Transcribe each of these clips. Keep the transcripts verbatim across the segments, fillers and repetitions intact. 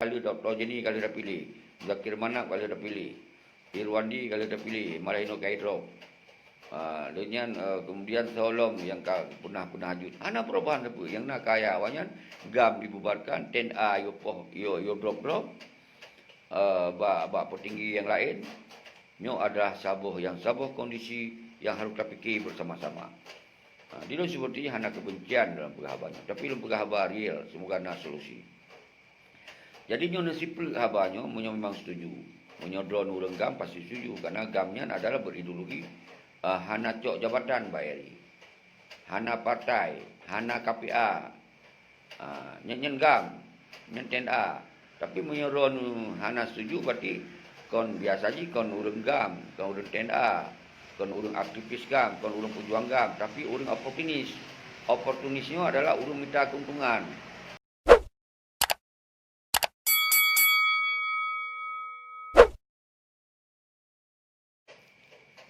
ka lheueh, Doktor Jenny ka lheueh tapiléh, Zakir Manab ka lheueh tapiléh, Irwandi ka lheueh tapiléh, malah inoe ka idrop. Ah, lheueh nyan, eh, kemudian soe lom nyang ka peunah-peunah jeuet. Hana perubahan sapeue. Nyang na kaya awaknyan, GAM dibubarkan, TNA yo poh, yo, yo drop-drop, eh, bak, bak peutinggi nyang laén. Nyoe adalah saboh nyang, saboh kondisi nyang harôh tapike beusama-sama. Ha, di lôn seperti hana keubencian dalam peugah haba nyoe, tapi lôn peugah haba real, semoga na solusi. Jadi nyoe na siplek haba nyoe, meunyoe memang setuju. Meunyoe droeneuh ureuëng GAM pasti setuju, karena GAM nyan adalah berideologi, ah, hana cok jabatan bak RI. Hana partai, hana KPA. Ah, nyan, nyan GAM, nyan TNA. Tapi meunyoe droeneuh hana setuju, berarti kon biasa jih, kon ureuëng GAM, kon ureuëng TNA, kon ureuëng aktivis GAM, kon ureuëng pejuang GAM, tapi ureuëng oportunis. Oportunis nyoe adalah ureuëng mita keuntungan.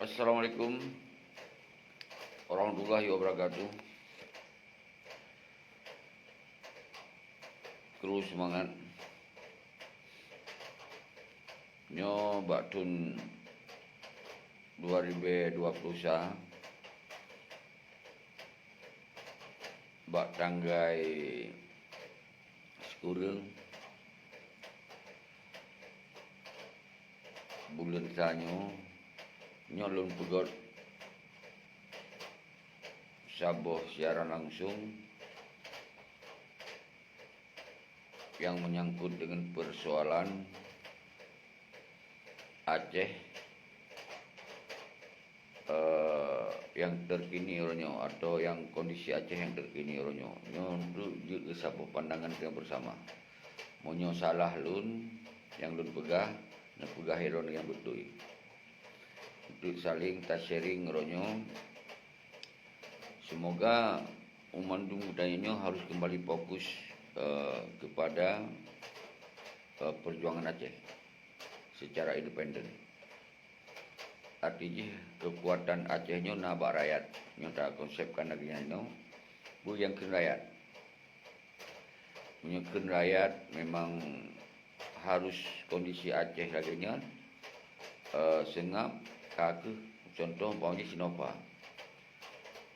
Assalamualaikum warahmatullahi wabarakatuh. Kru seumangat. Nyoe bak thon dua ribèe dua ploh sa, bak tanggai sikureueng buleuen sa nyoe, nyoe lôn peugöt saboh siaran langsung nyang meunyangkot deungon peusoalan Aceh, eh, nyang terkini uroe nyoe, atau nyang kondisi Aceh nyang terkini uroe nyoe. Nyoe untuk jeuet keu saboh pandangan kita bersama. Meunyoe salah lôn, nyang lôn peugah, neupeugah lôn nyang beutôi. Untuk saling ta-sharing uroe nyoe, semoga mandum geutanyoe nyoe harus kembali fokus, eh, kepada, eh, perjuangan Aceh secara independen. Arti jih, keukuatan Aceh nyoe na bak rakyat. Nyoe takonsepkan lagèe nyan nyoe, peue nyang kheun rakyat. Meunyoe kheun rakyat memang harus kondisi Aceh lagèe nyan, eh, seungab ka kheueh, contoh umpama jih Sinova.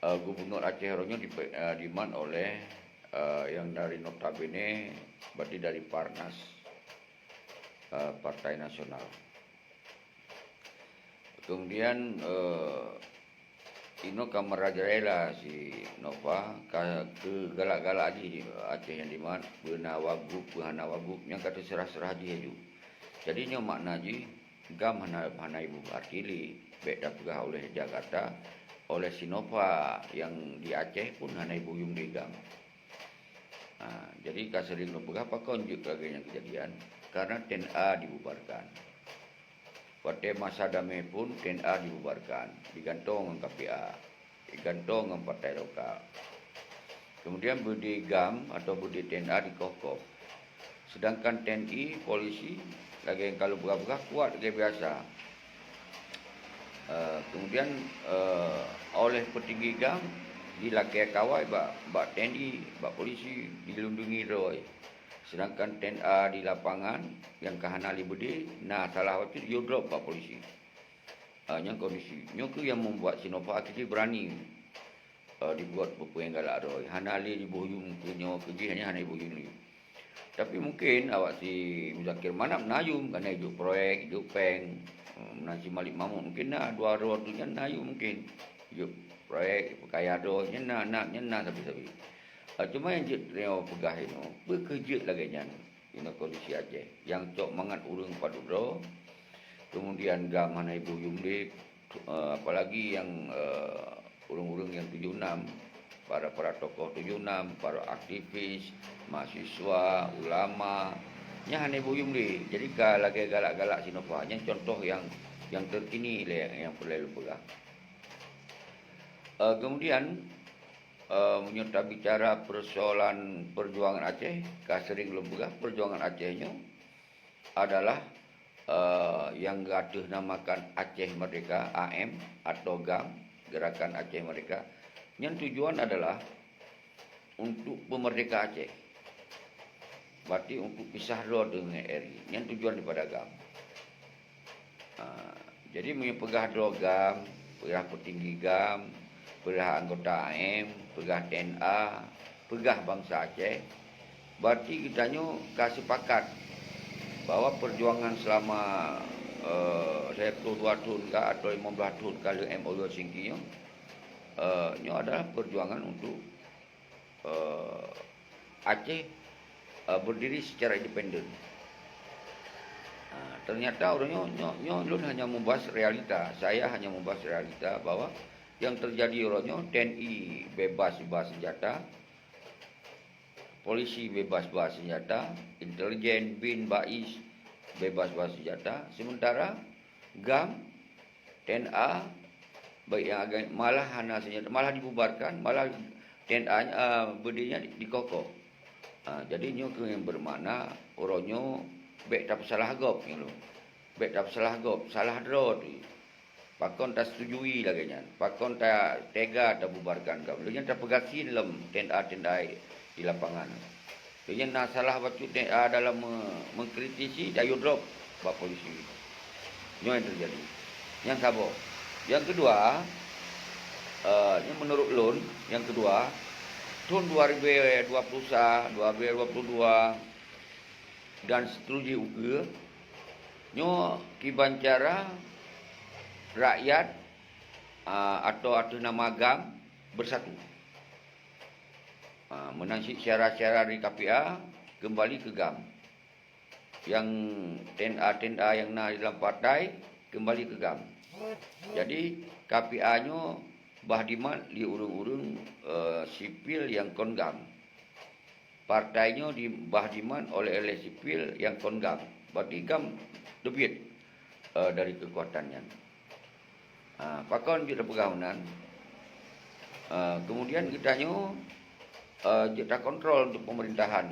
Eh, gubernur Aceh uroe nyoe dipe-, eh, dimat oleh, eh, nyang dari notabene berarti dari Parnas, eh, Partai Nasional. Kemudian, eh, inoe ka meurajalela Sinova, ka keu galak-galak jih Aceh nyang dimat, peue na wagub, peue hana wagub, nyang ka teuseurah-seurah jih laju. Jadi nyoe makna jih, GAM hana, hana ibu arti lé, bèk tapeugah oleh Jakarta, oleh Sinova nyang di Aceh pun hana ibu yuem lé GAM. Ha, jadi ka sering lôn peugah pakon jeuet lagèe nyan keujadian, karena TNA dibubarkan. Watèe masa damé pun TNA dibubarkan, digantong ngon KPA, digantong ngon partai lokal. Kemudian beudé GAM atau beudé TNA dikoh-koh. Sedangkan TNI, polisi, lagèe nyang ka lôn peugah-peugah, kuat lagèe biasa. Eh, kemudian, eh, oleh peutinggi GAM dilakèe kawai bak, bak TNI, bak polisi, dilindungi droe. Sedangkan TNA di lapangan nyang ka hana lé beudé, na salah watèe jidrop bak polisi. Ah, nyan kondisi. Nyoe kheueh nyang membuat Sinova akhé jih berani, eh, dibuat peue-peue nyang galak droe. Hana lé jiboh yuem keu nyoe keu jih, nyan hana jiboh yuem lé. Tapi mungkin awak si Muzakir Manaf na yuem, karena ijok proyek, ijok pèng. Hmm, meunan si Malik Mahmud mungkin na, dua droe tu nyan na yuem mungkin. Ijok proyek, ipeukaya droe, nyan na, na, nyan na sabe-sabe. Ah, cuma nyang jeuet nyoe peugah inoe, peu kheueh jeuet lagèe nyan inoe kondisi Aceh. Nyang cok mangat ureueng padub droe, kemudian GAM hana iboh yuem lé, eh, apalagi nyang, eh, ureueng-ureueng nyang tujoh enam, para, para tokoh tujoh enam, para aktivis, mahasiswa, ulama, nyan hana iboh yuem lé. Jadi ka lagèe galak-galak Sinova. Nyan contoh nyang, nyang terkini lé nyang peureulèe lôn peugah. Eh, kemudian, eh, meunyoe tabicara persoalan perjuangan Aceh, ka sering lôn peugah, perjuangan Aceh nyoe adalah, eh, nyang geuateueh namakan Aceh Merdeka, A M, atau GAM, Gerakan Aceh Merdeka. Nyan tujuan adalah untuk peumerdeka Aceh. Berarti untuk pisah droe deungon RI. Nyan tujuan daripada GAM. Ha, jadi meunyoe peugah droe GAM, peugah peutinggi GAM, peugah anggota AM, peugah TNA, peugah bansa Aceh, berarti geutanyoe ka sepakat bahwa perjuangan selama, eh, dua puluh dua thon ka atau lima belas thon ka lheueh MoU Helsinki nyoe, eh, nyoe adalah perjuangan untuk eh, Aceh, eh, berdiri secara independen. Ah, ternyata uroe nyoe, nyoe, nyoe lôn hanya membahas realita. Saya hanya membahas realita bahwa yang terjadi uroe nyoe, TNI bebas bawa senjata, polisi bebas bawa senjata, intelijen, bin, bais bebas bawa senjata, sementara GAM, TNA, baik yang agama, malah hana senjata, malah dibubarkan, malah TNA, eh, berdirinya di, dikokok. Ah, jadi nyoe keuh nyang bermakna uroe nyoe bèk tapeusalah gob nyoe lôn. Bèk tapeusalah gob, salah droe teuh. Pakon tasetujui lagèe nyan? Pakon ta-, tega tabubarkan GAM? Lheueh nyan tapeugasien lom TNA-TNA di lapangan. Lheueh nyan na salah bacut TNA dalam me-, mengkritisi, tayue drop bak polisi. Nyoe nyang teujadi. Nyang saboh. Nyang keudua, eh, nyoe menurut lôn, nyang keudua, thon dua ribu dua puluh sa-, dua ribu dua puluh dua dan seterusnya ukeue, nyoe kiban cara rakyat, ah, atau ateueh nama GAM bersatu. Ah, meunan cit syedara-syedara dari KPA kembali keu GAM. Nyang TNA-TNA nyang na di dalam partai kembali keu GAM. Jadi, KPA nyoe bah dimat lé ureueng-ureueng, eh, sipil nyang kon GAM. Partai nyoe di, bah dimat oleh-oleh sipil nyang kon GAM. Berarti GAM teubiet, eh, dari keukuatan nyan. Ah, pakon jeuet tapeugah meunan? Ah, kemudian geutanyoe, eh, jeuet takontrol untuk pemerintahan.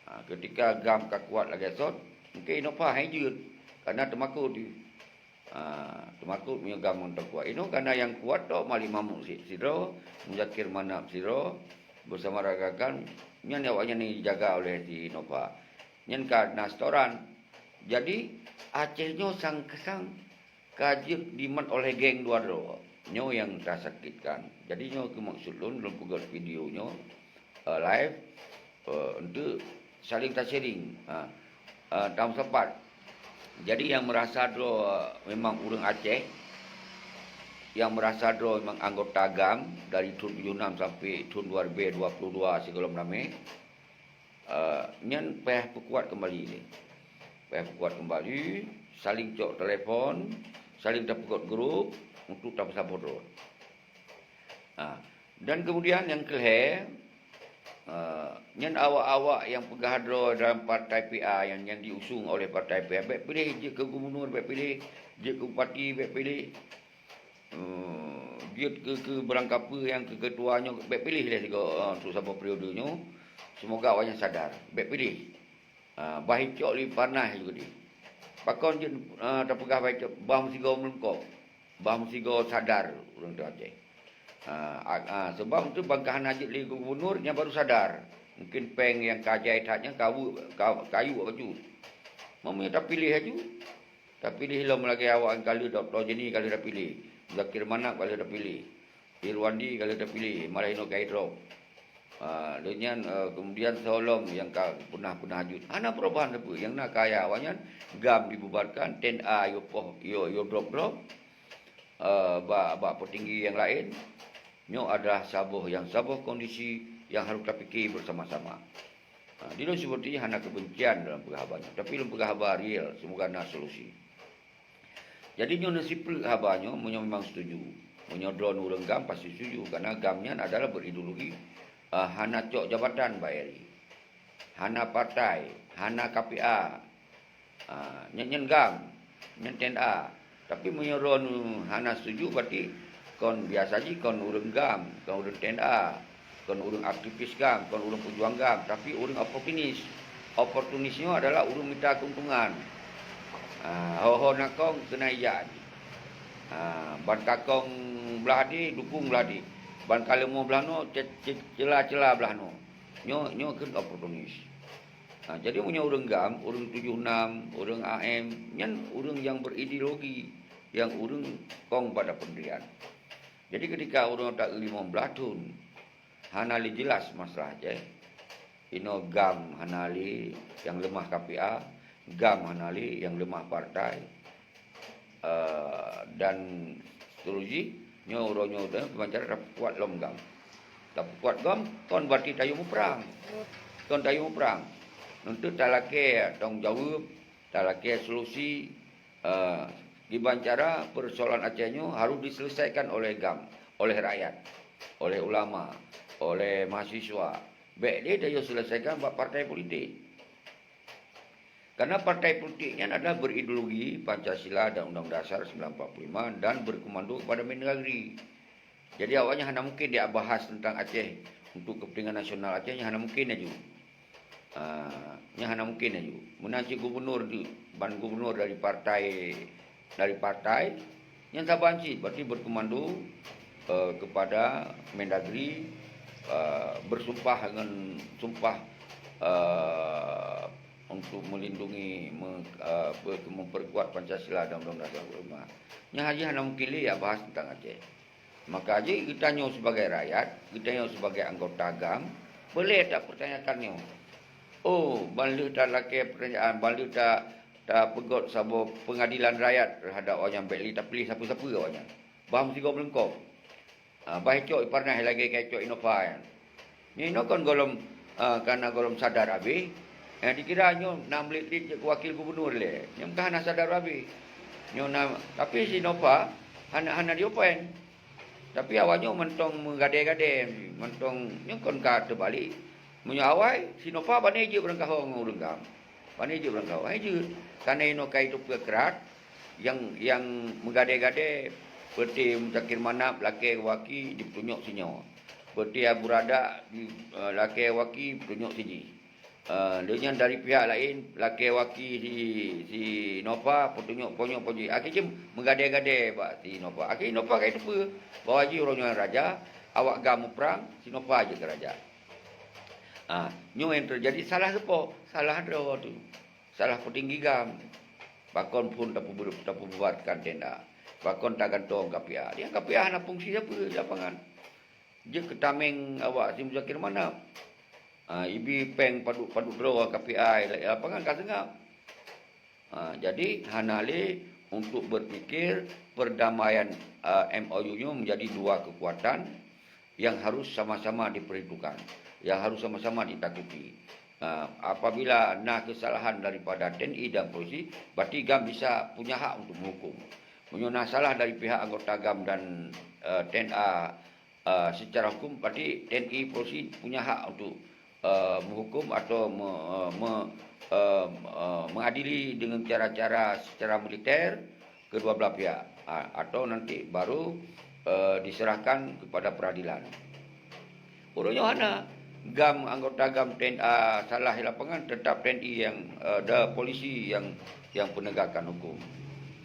Ah, ketika GAM ka kuat lagèe sot, mungkin INOPA han jeuet, karena teumakot di. Ah, teumakot meunyoe GAM ngon teukuat. Inoe karena nyang kuat tok Malik Mahmud si-, sidroe, Muzakir Manaf sidroe, bersama rakan-rakan, nyan awaknyan dijaga oleh si INOPA. Nyan ka na setoran. Jadi, Aceh nyoe sang-keusang ka jeuet dimat oleh geng dua droe. Nyoe nyang tasakitkan. Jadi nyoe keuh maksud lôn, lôn peugöt video nyoe, eh, live, eh, untuk saling ta-sharing. Ha. Eh, tameusapat. Jadi nyang merasa droe memang ureueng Aceh, nyang merasa droe memang anggota GAM dari thon tujoh enam sampai thon dua ribu dua puluh dua sigohlom ramé, eh, nyan payah peukuat keumbali lé. Payah peukuat keumbali, saling cok telepon, saling tapeugöt grup untuk tapeusaboh droe. Ah, dan kemudian nyang keulhèe, ah, nyan awak-awak nyang peugah droe dalam partai PA nyang, nyang diusung oleh partai PA, bèk piléh jeuet keu gubunur, bèk piléh jeuet keu bupati, bèk piléh, eh, jeuet keu, keu barangkapeue nyang keu ketua nyoe, bèk piléh lé sigoe, eh, untuk saboh periode nyoe. Semoga awaknyan sadar, bèk piléh. Ah, bah icok lé panas juga di. Pakon jeuet, ah, tapeugah bah icok, bah meusigoe meulungkop, bah meusigoe sadar ureueng teuh Aceh. Ah, a-, ah, sebab tu ban ka hana jeuet lé gubunur, nyan baru sadar. Mungkin péng nyang ka jai that nyan ka weuek, ka, ka yuek bacut. Meunyoe tapiléh laju, tapiléh lom lagèe awak ka lheueh, Doktor Jenny ka lheueh tapiléh, Zakir Manaf ka lheueh tapiléh. Irwandi ka lheueh tapiléh, malah inoe ka idrop. Ah, lheueh nyan, eh, kemudian soe lom nyang ka peunah-peunah jeuet. Hana perubahan sapeue. Nyang na kaya awaknyan, GAM dibubarkan, TNA yue poh, yue, yue drop-drop, eh, bak, bak peutinggi nyang laén. Nyoe adalah saboh nyang saboh kondisi nyang harôh tapike bersama-sama. Ah, di lôn seperti hana kebencian dalam peugah haba nyoe, tapi lôn peugah haba real, semoga na solusi. Jadi nyoe neusiplek haba nyoe, meunyoe memang setuju. Meunyoe droeneuh ureueng GAM pasti setuju, karena GAM nyan adalah berideologi, eh, hana cok jabatan bak RI. Hana partai, hana KPA. Ah, nyan, nyan GAM, nyan TNA. Tapi meunyoe droeneuh hana setuju, berarti kon biasa jih, kon ureueng GAM, kon ureueng TNA. Kon ureueng aktivis GAM, kon ureueng peujuang GAM, tapi ureueng oportunis. Oportunis nyoe adalah ureueng mita keuntungan. Ah, ho-ho nakong keuneuk ijak jih. Ah, ban kakong blah deh, dukong blah deh. Ban ka leumo blah noe, ce-, ce-, cela-cela blah noe. Nyoe, nyoe keuh oportunis. Ha, jadi meunyoe ureuëng GAM, ureuëng tujoh enam, ureuëng A M, nyan ureuëng nyang berideologi, nyang ureuëng kong pada pendirian. Jadi ketika ureuëng tak lima belas thon, hana lé jelas masalah Aceh. Inoe GAM hana lé nyang leumah K P A, GAM hana lé nyang leumah partai, eh, dan seterusnya. Nyoe uroe nyoe dah bancara dah kuat lom GAM. Dah kuat GAM, kon berarti tayue muprang. Kon tayue muprang. Untuk talakée tanggung jaweueb, talakée solusi, eh, kiban cara persoalan Aceh nyoe harus diselesaikan oleh GAM, oleh rakyat, oleh ulama, oleh mahasiswa. Bék lé tayue selesaikan bak partai politik. Karena partai politik nyan adalah berideologi Pancasila dan Undang-Undang Dasar sembilan empat puluh lima dan berkomando kepada Mendagri. Jadi awaknyan hana mungkin dia bahas tentang Aceh untuk kepentingan nasional Aceh, nyan hana mungkin laju. Ah, nyan hana mungkin laju. Meunan cit gubernur tu, ban gubernur dari partai, dari partai, nyan saban cit berarti berkomando, eh, kepada Mendagri, eh, bersumpah dengan sumpah, eh, untuk melindungi, me-, eh, apa tu, memperkuat Pancasila dan Undang-Undang Dasar empat puluh lima. Nyan haji hana mungkin lé ya bahas tentang Aceh. Maka jih geutanyoe sebagai rakyat, geutanyoe sebagai anggota GAM, boleh tak pertanyakan nyoe? Oh, ban lheueh talakée pertanyaan, ban lheueh ta-, tapeugot saboh pengadilan rakyat terhadap awaknyan, bék lé tapiléh sapeue-sapeue awaknyan. Bah meusigoe meulengkong. Ah, bah icok iparnah lagée ka icok Innova nyan. Nyoe inoe kon gohlom, ah, kana gohlom sadar abéh. Eh, dikira nyoe na meulit-lit jeuet keu wakil gubernur lé. Nyoe meuka hana sadar abéh. Nyoe na, tapi si Innova hana, hana diopen. Tapi awaknyoe mantong meugadée-gadée, mantong nyoe kon ka teubalik. Meunyoe awai, si Innova bani jeuet beurangkaho ngon ureuëng GAM. Bani jeuet beurangkaho, hai jeuet. Kana inoe ka iteupeue krat, nyang, nyang meugadée-gadée, peuti Muzakir Manaf lakée waki dipeutunyok sinyoe. Peuti Abu Radak di, eh, lakée waki peutunyok sijih. Eh, lheueh nyan dari pihak laén, lakée waki si, si Innova peutunyok ponyok pojih. Akhé cit meugadée-gadée bak si Innova. Akhé Innova ka iteupeue bahwa jih uroe nyoe raja, awak GAM muprang, si Innova jeuet keu raja. Ah, nyoe nyang teujadi salah soe? Salah droe tu. Salah peutinggi GAM. Pakon phon tapeubu-, tapeububarkan tenda. Pakon tagantong K P A. Nyang K P A hana fungsi sapeue di lapangan. Jeuet keu tameng awak si Muzakir Manaf. Ah, ibi péng padub-padub droe K P A di lapangan ka seungab. Ha, jadi hana lé untuk berpikir perdamaian, eh, M O U nyoe menjadi dua kekuatan yang harus sama-sama diperhitungkan, yang harus sama-sama ditakuti. Ha, apabila na kesalahan daripada T N I dan polisi, berarti GAM bisa punya hak untuk menghukum. Meunyoe na salah dari pihak anggota GAM dan, eh, T N A, eh, secara hukum, berarti T N I polisi punya hak untuk, eh, menghukum atau me-, eh, me-, eh, eh, mengadili dengan cara-cara secara militer kedua belah pihak, ah, atau nanti baru, eh, diserahkan kepada peradilan. Uroe nyoe hana. GAM, anggota GAM T N A salah di lapangan, tetap T N I yang, eh, ada polisi yang, yang penegakan hukum.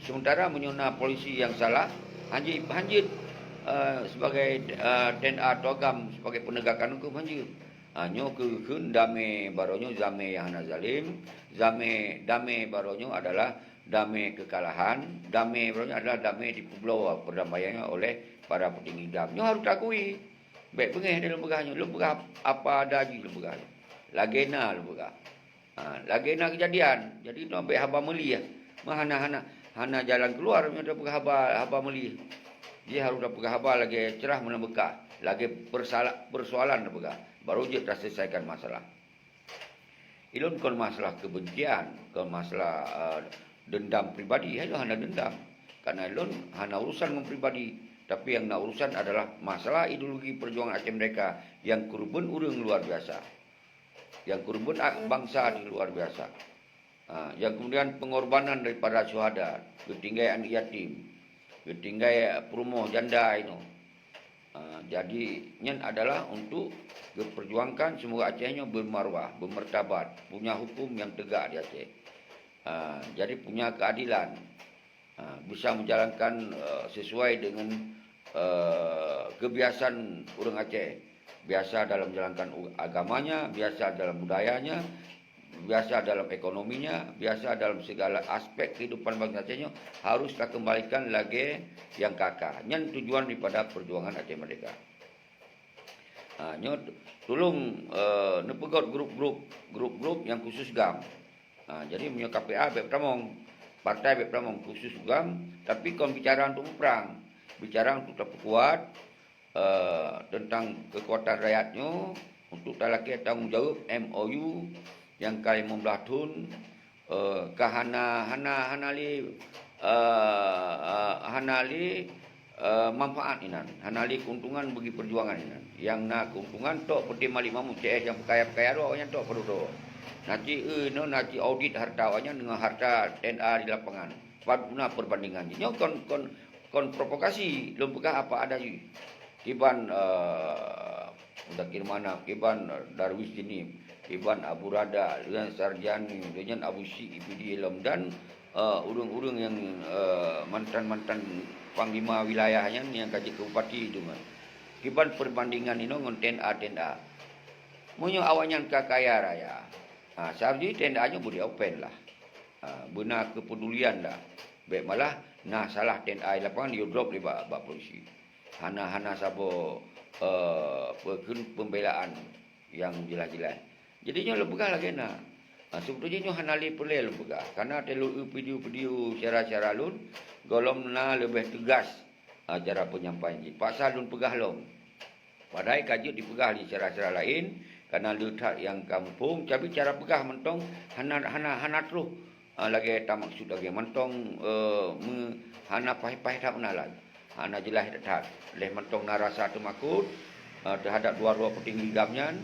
Sementara meunyoe na polisi yang salah, hanjeuet, hanjeuet, eh, sebagai, eh, T N A atau GAM sebagai penegakan hukum, hanjeuet. Ha, nyoe keu kheun damé baroe nyoe, damé nyang hana zalim, damé, damé baroe nyoe adalah damé kekalahan, damé baroe nyoe adalah damé dipeubloe perdamaian nyoe oleh para petinggi GAM. Nyoe harus takui. Bék beungéh lé lôn peugah nyoe, lôn peugah apa ada jih lôn peugah. Lagée na lôn peugah. Ha, lagée na keujadian. Jadi nyoe bék haba meulih. Meuhana, hana, hana jalan keuluar meunyoe tapeugah haba, haba meulih. Jih harôh tapeugah haba lagée cerah meunan beukah, lagée persala-, persoalan tapeugah, baru jeuet taselesaikan masalah. Ilôn kon masalah kebencian, kon masalah, eh, dendam pribadi, hai lôn hana dendam. Karena ilôn hana urusan ngon pribadi, tapi nyang na urusan adalah masalah ideologi perjuangan Aceh Merdeka nyang keureubeuen ureuëng luar biasa. Nyang keureubeuen a-, bansa di luar biasa. Ha, nyang kemudian pengorbanan daripada syuhada, geutinggai aneuk yatim, geutinggai peurumoh janda inoe. Ha, jadi nyan adalah untuk geuperjuangkan semoga Aceh nyoe bermarwah, bermartabat, punya hukum yang tegak di Aceh. Ha, jadi punya keadilan. Ha, bisa menjalankan, eh, sesuai dengan, eh, kebiasaan ureuëng Aceh. Biasa dalam menjalankan u-, agamanya, biasa dalam budayanya, biasa dalam ekonominya, biasa dalam segala aspek kehidupan bangsa Aceh nyoe harus takeumbalikan lagée nyang ka-ka. Nyan tujuan daripada perjuangan Aceh Merdeka. Ha, nyoe tulông, eh, neupeugét grup-grup, grup-grup nyang khusus GAM. Ha, jadi meunyoe K P A bék peutamong, partai bék peutamong, khusus GAM, tapi kon bicara untuk muprang, bicara untuk tapeukuat, eh, teuntang keukuatan rakyat nyoe untuk talakée tanggong jaweueb M O U nyang ka limong blaih thon, eh, ka hana, hana, hana lé, eh, eh, hana lé, eh, manfaat inan, hana lé keuntungan bagi perjuangan inan. Nyang na keuntungan tok peuti Malik Mahmud C S nyang peukaya-peukaya droe, awaknyan tok padub droe. Naci, eh, nyoe naci audit harta awaknyan deungon harta T N A di lapangan. Pat guna perbandingan jih. Nyoe kon, kon, kon provokasi, lôn peugah apa ada jih. Kiban, eh, Muzakir Manaf, kiban Darwis Jenim, kiban Abu Rada, Rian Sarjani, deungon Abu Syik Ipidi Ilom dan, eh, ureuëng-ureuëng nyang, eh, mantan-mantan panglima wilayah nyan nyang ka jeuet keu bupati itu kan. Kiban perbandingan inoe ngon T N A, T N A. Meunyoe awaknyan ka kaya raya, ha, seharusnya T N A nyoe boleh open lah. Ha, beuna keupedulian dah. Bék malah na salah T N A di lapangan, yo drop lé bak, bak polisi. Hana, hana saboh, eh, peukheun pembelaan nyang jeulaih-jeulaih. Jadi nyoe lôn peugah lagée na. Ha, seubeutoe jih nyoe hana lé peureulée lôn peugah. Karena watée lôn eu video-video syedara-syedara lôn, gohlom na leubeh teugas, ha, cara peunyampaian jih. Paksa lôn peugah lom. Padahai ka jeuet dipeugah lé syedara-syedara laén, karena le that nyang ka muphom, tapi cara peugah mantong hana, hana, hana troh, eh, lagée tamaksud lagée mantong, eh, me-, hana paih-paih that meunan lagée. Hana jeulaih that-that. Lheueh mantong na rasa teumakot, eh, teuhadap dua droe peutinggi GAM nyan,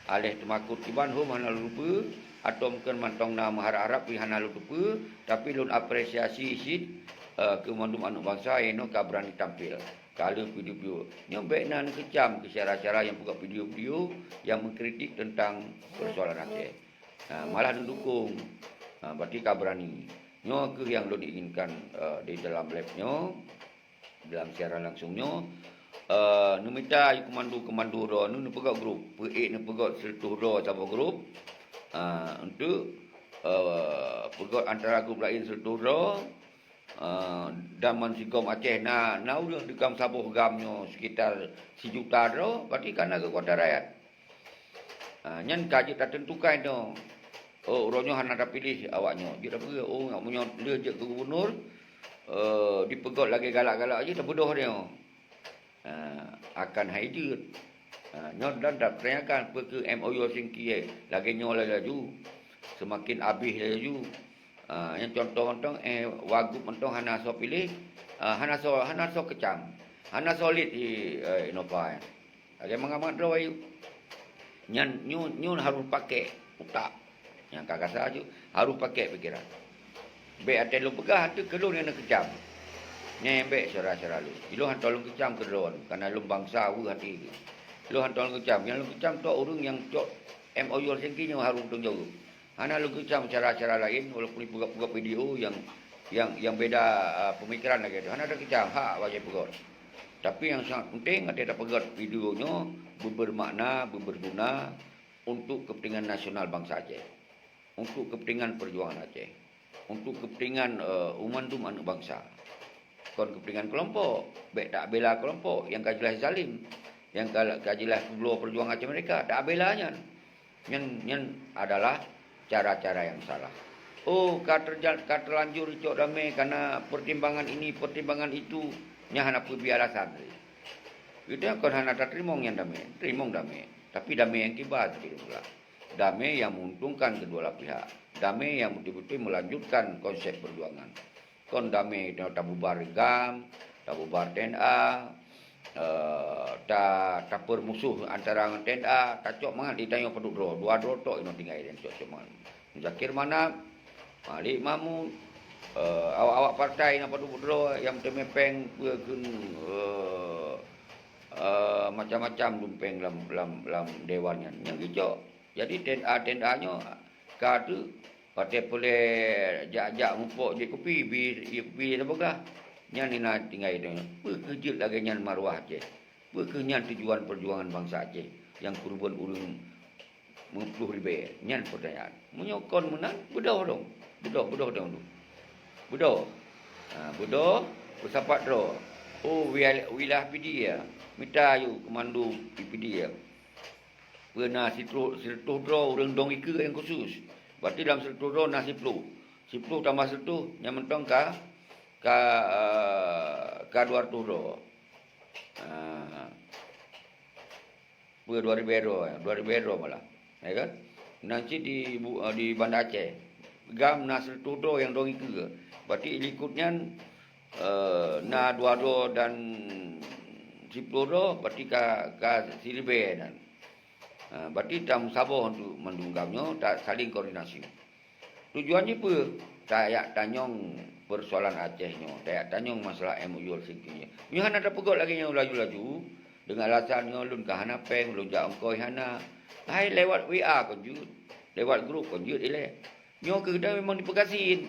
aléh teumakot kiban hom hana lôn teupeue, atau mungken mantong na meuharab-harab pih hana lôn teupeue, tapi lôn apresiasi cit, eh, keu mandum aneuëk bansa inoe ka beurani tampil. Ka lheueh video-video nyoe bék na neukeucam keu syedara-syedara nyang peugah video-video nyang mengkritik tentang persoalan Aceh. Ha, malah neudukong. Ha, berarti ka beurani. Nyoe kheueh nyang lôn inginkan, eh, di dalam live nyoe, dalam siaran langsung nyoe. Eh, neumita keumandu-keumandu droe, neupeugét grup, peuék neupeugét sireutôh droe saboh grup. Ha, untuk, eh, peugét antara grup laén sireutôh droe. Ah, dan bansigom Aceh na, na ureuëng di GAM saboh GAM nyoe sekitar sijuta droe, berarti ka na keukuatan rakyat. Ah, nyan ka jeuet tateuntukan nyoe. Oh, uroe nyoe hana tapiléh awak nyoe. Jeuet tapeugah, oh, meunyoe lheueh jeuet keu gubunur, eh, dipeugét lagée galak-galak jih, tabeudôh nyoe. Ah, akan hai jeuet. Ah, nyoe dan tapeurangkakan peu kheueh M O U Helsinki, eh, lagée nyoe laju, seumaken abéh laju. Ah, nyang contoh mantong, eh, wagub mantong hana soe piléh, ah, hana soe, hana soe keucam, hana solid di, eh, Innova nyan. Lagée mangat-mangat droe ayue. Nyan nyoe, nyoe harôh pakék utak. Nyang ka gata aju, harôh pakék pikeran. Bék até lôn peugah, ateueh keu lôn nyang neukeucam. Nyan bék syedara-syedara lôn. Ilôn hana lôn keucam keu droe, karena lôn bansa weueh até geuh. Ilôn hana lôn keucam. Nyang lôn keucam tok ureuëng nyang cok M O U Helsinki nyoe harôh tanggung jaweueb. Hana lôn keucam syedara-syedara laén, walaupun jipeugah-peugah video nyang, nyang, nyang beda, ah, pemikiran lagée tu. Hana takeucam, hak awak jipeugah. Tapi nyang sangat penting, até tapeugah video nyoe beubermakna, beuberguna untuk kepentingan nasional bansa Aceh. Untuk kepentingan perjuangan Aceh, untuk kepentingan, eh, mandum aneuëk bansa. Kon kepentingan kelompok, bék tabela kelompok nyang ka jeulaih zalim, nyang ka, ka jeulaih peubloe perjuangan Aceh Merdeka, tabela nyan. Nyan, nyan adalah cara-cara nyang salah. Oh, ka terja-, ka terlanjur cok damé karena pertimbangan ini, pertimbangan itu, nyan hana peue bie alasan. Geutanyoe kon hana tateurimong nyan damé, teurimong damé, tapi damé nyang kiban, tapi pula. Damé nyang meuuntungkan keudua belah pihak. Damé nyang beutôi-beutôi meulanjutkan konsep peujuangan. Kon damé tanyoe tabubar GAM, tabubar T N A, eh, ta-, tapeurmusoh antara ngon T N A, tacok mangat di tanyoe padub droe, dua droe tok inoe tinggai dan cok-cok mangat. Muzakir Manaf, Malik Mahmud, eh, awak-awak partai nyang padub droe nyang teumé péng peue kheun, eh, eh, macam-macam lumpeng lam, lam, lam dewan nyan. Nyang geucok. Jadi T N A, T N A nyoe ka teuk watée peureulée jak-jak mupok jeuet kupi, bi, jeuet kupi tapeugah. Nyan hina tinggai deungon. Peu kheueh jeuet lagée nyan maruah Aceh? Peu kheueh nyan tujuan peujuangan bansa Aceh nyang keureubeuen ureuëng meuploh ribèe? Nyan peutanyaan. Meunyoe kon meunan, beudôh dong. Beudôh, beudôh dong tu. Beudôh. Ha, beudôh, peusapat droe. Oh, wial-, wilayah Pidie, mita yue keu mandum di Pidie. Peue na sireutôh, sireutôh droe ureueng dong ikeue nyang khusus. Berarti dalam sireutôh droe na siploh. Siploh tambah sireutôh, nyan mantong ka, ka, eh, ka dua reutôh droe. Ah, peue dua ribèe droe, dua ribèe droe malah. Ya kan? Nan cit di Bu-, eh, di Banda Aceh. GAM na sireutôh droe nyang dong ikeue. Berarti likot nyan, eh, na dua droe dan siploh droe, berarti ka, ka siribèe nan. Ha, berarti tameusaboh untuk mandum GAM nyoe, ta-, saling koordinasi. Tujuan jih peue? Tajak tanyong persoalan Aceh nyoe, tajak tanyong masalah M O U Helsinki nyoe. Nyoe hana tapeugöt lagèe nyoe laju-laju, deungon alasan nyoe lôn ka hana pèng, lôn jak ongkoi hana. Hai lewat W A kon jeuet, lewat grup kon jeuet ilèe. Nyoe keu geutanyoe memang dipeugasien.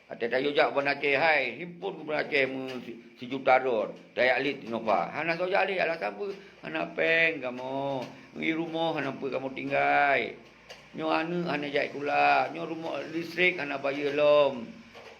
Watèe tayue jak Banda Aceh, hai, himpon keu Banda Aceh meu si-, sijuta droe, tajak lét Innova. Hana soe jak lé, alasan peue? Hana pèng kamoe, ngi rumoh hana peue kamoe tinggai. Nyoe aneuk hana jai sikula, nyoe rumoh listrik hana bayeue lom.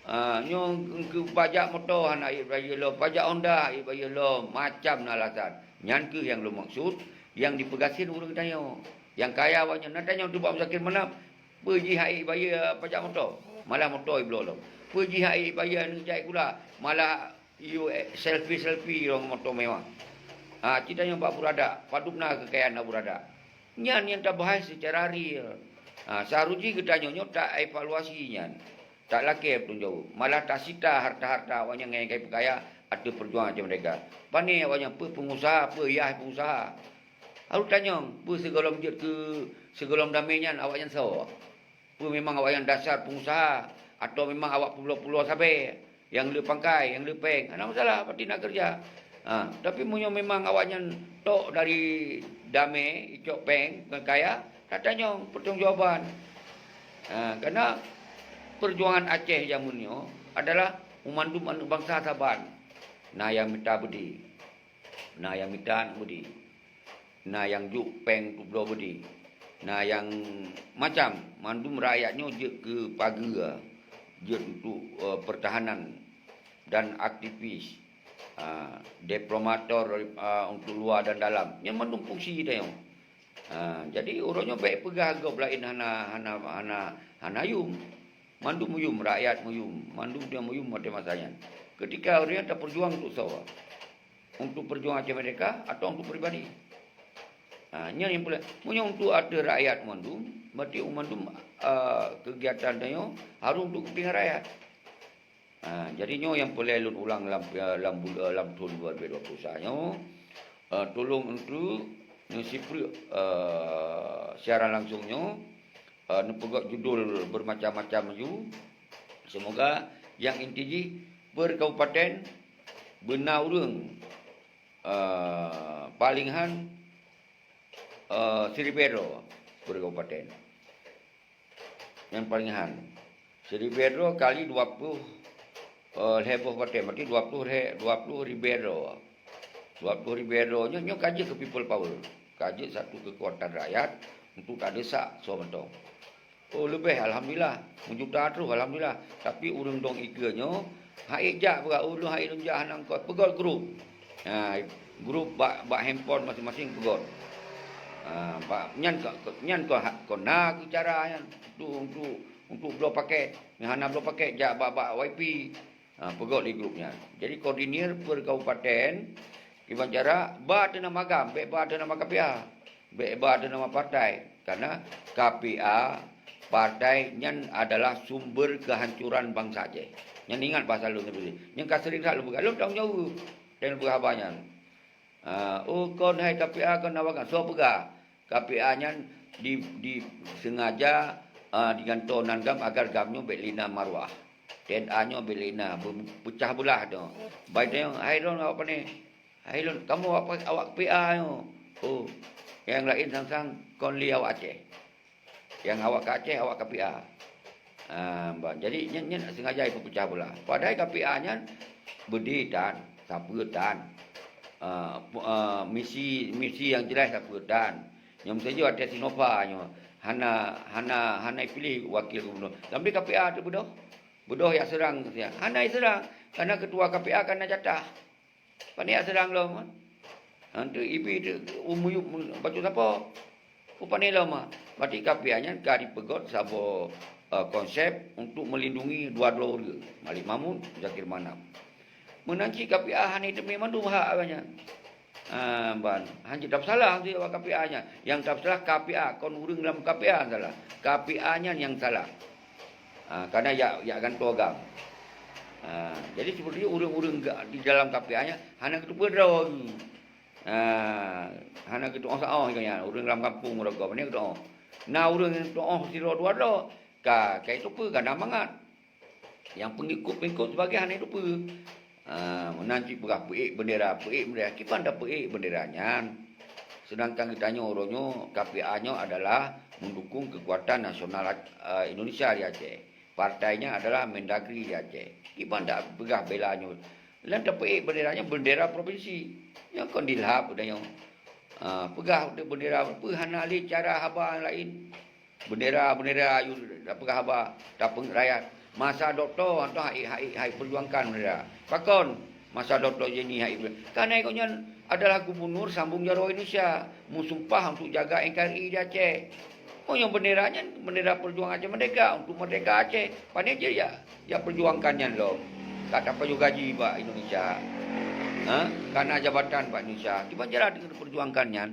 Ah, nyoe keu pajak moto hana jai bayeue lom, pajak Honda jai bayeue lom, macam na alasan. Nyan keuh nyang lôn maksud, nyang dipeugasien ureueng tanyoe. Nyang kaya awaknyan, na tanyong teuk bak Muzakir Manaf, peue jih hana jai bayeue pajak moto, malah moto jibloe lom. Peue jih hana jai bayeue aneuk jai sikula, malah yue selfie-selfie lom moto mewah. Ha, ci tanyong bak Abu Radak, padub na keukayaan Abu Radak. Nyan nyang tabahas seucara real. Ha, seharusnya geutanyoe nyoe taevaluasi nyan. Talakèe tanggung jaweueb. Malah tasita harta-harta awaknyan nyang ka jipeukaya ateueh peujuangan Aceh Merdeka. Pané awaknyan, peue peungusaha, peue yah peungusaha. Harôh tanyong, peue sigohlom jeuet keu, sigohlom damé nyan awaknyan soe? Peue memang awaknyan dasar peungusaha, atawa memang awak peubuloe-peubuloe sabé, nyang le pangkai, nyang le pèng? Hana masalah, berarti na keureuja. Ha, tapi meunyoe memang awaknyan tok dari damé, icok pèng, ngon kaya, tatanyong pertanggungjawaban. Ha, karena perjuangan Aceh jameun nyoe adalah meumandum aneuk bansa saban. Na nyang mita beudé, na nyang mita aneuk beudé, na nyang jok pèng untuk bloe beudé, na nyang macam, mandum rakyat nyoe jeuet keu pageue, jeuet untuk, eh, pertahanan dan aktivis, ah, diplomator, ah, untuk luwa dan dalam. Nyan mandum fungsi tanyoe. Ha, jadi uroe nyoe bèk peugah gob laén hana, hana, hana, hana yum. Mandum meuyum, rakyat meuyum, mandum dia meuyum watèe masa nyan. Ketika ureueng nyan tapeujuang untuk soe? Untuk peujuangan Aceh Merdeka atau untuk pribadi? Ha, nyan nyang peureulèe. Meunyoe untuk ateueh rakyat mandum, berarti mandum, eh, kegiatan tanyoe harôh untuk kepentingan rakyat. Ha, jadi nyoe nyang peureulèe lôn ulang lam, lam bul-, lam thôn dua ribu dua puluh satu nyoe, eh, tolong untuk neusipreuk, eh, siaran langsung nyoe, eh, neupeugöt judul bermacam-macam laju. Semoga nyang inti jih per kabupaten beuna ureueng, eh, paling han, eh, siribèe droe per kabupaten. Nyang paling han. Siribèe droe kali dua ploh, eh, lhèe boh batèe, berarti dua ploh lhèe, dua ploh ribèe droe. Dua ploh ribèe droe nyoe, nyoe ka jeuet keu people power. Ka jeuet satu keukuatan rakyat untuk tadesak soe mantong. Oh, leubeh, alhamdulillah. Meujuta troh, alhamdulillah. Tapi ureueng dong ikeue nyoe, hana ék jak peugah, "Oh, lôn hana ék lôn jak, hana ongkot." Peugöt grup. Ha, grup bak, bak handphone maséng-maséng peugöt. Ha, bak, nyan ka, nyan ka, ka na keu cara nyan untuk, untuk, untuk bloe pakèt. Nyang hana bloe pakèt jak bak, bak Y P. Ha, peugöt di grup nyan. Jadi koordinir per kabupaten, kiban cara ba ateueh nama GAM, bèk ba ateueh nama K P A. Bèk ba ateueh nama partai, karena K P A, partai nyan adalah sumber kehancuran bansa Aceh. Nyan ingat bahasa lôn tadi. Nyan ka sering that lôn peugah, lôn tanggung jaweueb dan peugah haba nyan. Ah, oh, kon hai K P A, kon awak GAM. Soe peugah? K P A nyan di, di sengaja, ah, digantoe nan GAM agar GAM nyoe bèk lé na maruah. T N A nyoe bèk lé na, be-, peucah beulah tu. Bai tanyong, "Hai lôn awak pané?" Hai lôn, kamoe awak, awak K P A nyoe. Oh, nyang laén sang-sang kon lé awak Aceh. Nyang awak ka Aceh, awak K P A. Ah, bah, jadi nyan, nyan sengaja ipeupeugah beulah. Padahai K P A nyan beudé tan, sapeue tan. Ah, pu-, ah, misi, misi nyang jeulaih sapeue tan. Nyang meusajoe watèe Sinova nyoe, Hana, hana, hana piléh wakil gubernur. Lam di K P A tu beudôh. Beudôh jak seurang, hana jiseurang. Karena ketua K P A kan na jatah. Pane jak seurang lom. Hantu ibi tu umuyup bacut sapo. Pane lom. Berarti K P A nyan ka dipeugöt saboh, eh, konsep untuk melindungi dua droe ureuëng, Malik Mahmud, Zakir Manaf. Meunan cit K P A hana teumé mandum hak awaknyan. Ah, ban. Hana tapeusalah tu awak K P A nyan. Nyang tapeusalah K P A, kon ureuëng lam K P A salah. K P A nyan nyang salah. Ah, karena jak, jak gantoe agam. Ah, jadi seperti ureuëng-ureuëng di dalam K P A nyan hana geuteupeue droe. Ah, hana geuteuoh saoh nyan, ureuëng lam kampung rokok, hana geuteuoh. Na ureuëng nyang teuoh sidroe dua droe, ka, ka jiteupeue, ka na mangat. Nyang peungikut-peungikut sebagai hana jiteupeue. Ah, meunan cit peugah peuék bendera, peuék bendera. Kiban tapeuék bendera nyan. Sedangkan geutanyoe uroe nyoe, K P A nyoe adalah mendukung kekuatan nasional, eh, Indonesia di Aceh. Partainya adalah Mendagri di Aceh. Kiban tapeugah bela nyoe. Lam tapeuék bendera nyoe bendera provinsi. Nyoe kon dilhab udah nyoe. Ah, peugah bendera, peue hana lé cara haba laén. Bendera-bendera ayue tapeugah haba, tapeungét rakyat. Masa dokto, hantom hai, hai, hai perjuangkan bendera. Pakon masa dokto Jenny hai perjuang-, karena gobnyan adalah gubernur sambung jaroe Indonesia, meusumpah untuk jaga N K R I di Aceh. Oh, nyang bendera nyan bendera perjuangan Aceh Merdeka, untuk merdeka Aceh. Pane jih ya, ya perjuangkan nyan lom. Ka tapajoh gaji bak Indonesia. Ha? Ka na jabatan bak Indonesia. Kiban cara taperjuangkan nyan.